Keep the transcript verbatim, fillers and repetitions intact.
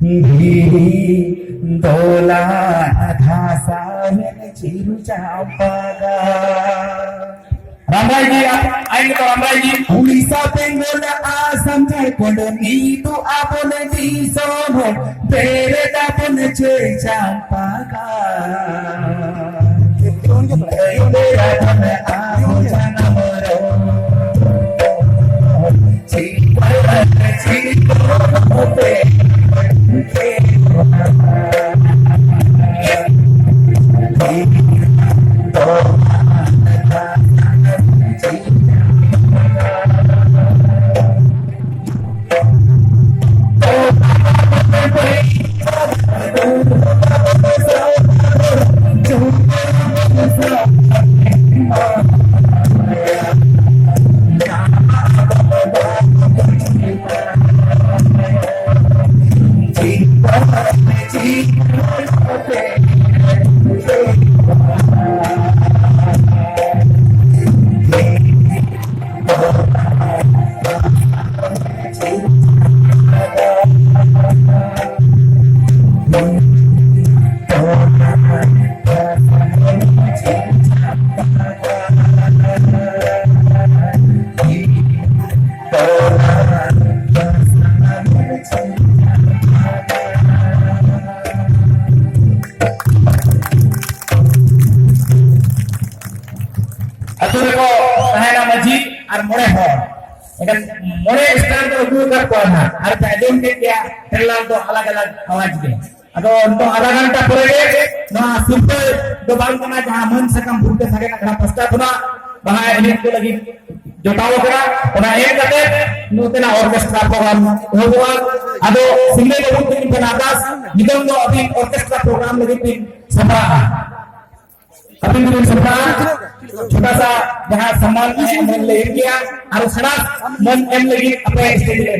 ᱫᱷᱤᱨᱤ ᱫᱚᱞᱟᱱ ᱫᱷᱟᱥᱟᱣᱮᱱ ᱪᱤᱨᱩ ᱪᱟᱢᱯᱟ ᱜᱟᱲ᱾ ᱨᱟᱢᱨᱟᱭ ᱡᱤ, ᱟᱭ ᱱᱤᱛᱚᱜ ᱨᱟᱢᱨᱟᱭ ᱡᱤ᱾ ᱩᱲᱤᱥᱥᱟ, ᱵᱮᱝᱜᱚᱞ, ᱟᱥᱟᱢ, ᱡᱷᱟᱲᱠᱷᱚᱸᱰ, ᱱᱤᱛᱚᱜ ᱟᱵᱚᱱ ᱫᱤᱥᱚᱢ ᱦᱚᱲ, ᱵᱮᱨᱮᱫ ᱟᱵᱚᱱ ᱪᱟᱹᱭ ᱪᱟᱢᱯᱟ ᱜᱟᱲ᱾ ᱟᱹᱭᱫᱟᱹᱨ ᱟᱵᱚᱱ ᱟᱵᱚ ᱡᱟᱱᱟᱢ ᱨᱚᱲ᱾ ᱟᱹᱛᱩ ᱨᱮᱠᱚ ᱛᱟᱦᱮᱱᱟ ᱢᱟᱹᱡᱷᱤ ᱟᱨ ᱢᱚᱬᱮ ᱦᱚᱲ᱾ ᱮᱱᱠᱷᱟᱱ ᱢᱚᱬᱮ ᱥᱴᱟᱨ ᱫᱚ ᱟᱹᱜᱩ ᱟᱠᱟᱫ ᱠᱚᱣᱟ ᱱᱟᱦᱟᱜ, ᱟᱨ ᱯᱮ ᱟᱸᱡᱚᱢ ᱠᱮᱫ ᱜᱮᱭᱟ, ᱴᱨᱮᱞᱟᱨ ᱫᱚ ᱟᱞᱟᱜᱽ ᱟᱞᱟᱜᱽ ᱟᱣᱟᱡᱽ ᱜᱮ᱾ ᱟᱫᱚ ᱱᱤᱛᱚᱜ ᱟᱫᱷᱟ ᱜᱷᱚᱱᱴᱟ ᱯᱚᱨᱮ ᱜᱮ ᱱᱚᱣᱟ ᱥᱤᱨᱯᱟᱹ ᱫᱚ ᱵᱟᱝ ᱠᱟᱱᱟ, ᱡᱟᱦᱟᱸ ᱢᱟᱹᱱ ᱥᱟᱠᱟᱢ ᱵᱷᱩᱴᱠᱟᱹ ᱥᱟᱜᱮᱱ ᱟᱠᱷᱲᱟ ᱯᱟᱥᱴᱟ ᱠᱷᱚᱱᱟᱜ ᱵᱟᱦᱟ ᱮᱱᱮᱡ ᱠᱚ ᱞᱟᱹᱜᱤᱫ ᱡᱚᱴᱟᱣ ᱟᱠᱟᱱᱟ, ᱚᱱᱟ ᱮᱢ ᱠᱟᱛᱮ ᱱᱚᱛᱮᱱᱟᱜ ᱚᱨᱠᱮᱥᱴᱨᱟ ᱯᱨᱳᱜᱨᱟᱢ ᱮᱦᱚᱵᱚᱜᱼᱟ᱾ ᱟᱫᱚ ᱥᱤᱝᱨᱟᱹᱭ ᱵᱟᱹᱵᱩ ᱛᱟᱹᱠᱤᱱ ᱠᱷᱚᱱ ᱟᱨᱫᱟᱥ, ᱱᱤᱛᱚᱝ ᱫᱚ ᱟᱹᱵᱤᱱ ᱚᱨᱠᱮᱥᱴᱨᱟ ᱯᱨᱳᱜᱨᱟᱢ ᱞᱟᱹᱜᱤᱫ ᱵᱤᱱ ᱥᱟᱯᱲᱟᱜᱼᱟ᱾ ᱟᱹᱵᱤᱱ ᱫᱚᱵᱤᱱ ᱥᱟᱯᱲᱟᱜᱼᱟ᱾ ᱪᱷᱳᱴᱟ ᱥᱟ ᱡᱟᱦᱟᱸ ᱥᱚᱢᱢᱟᱱ ᱮᱢ ᱞᱟᱹᱜᱤᱫ ᱜᱮᱭᱟ, ᱟᱨ ᱥᱮᱬᱟ ᱢᱟᱹᱱ ᱮᱢ ᱞᱟᱹᱜᱤᱫ ᱟᱯᱮ ᱥᱴᱮᱡ ᱨᱮ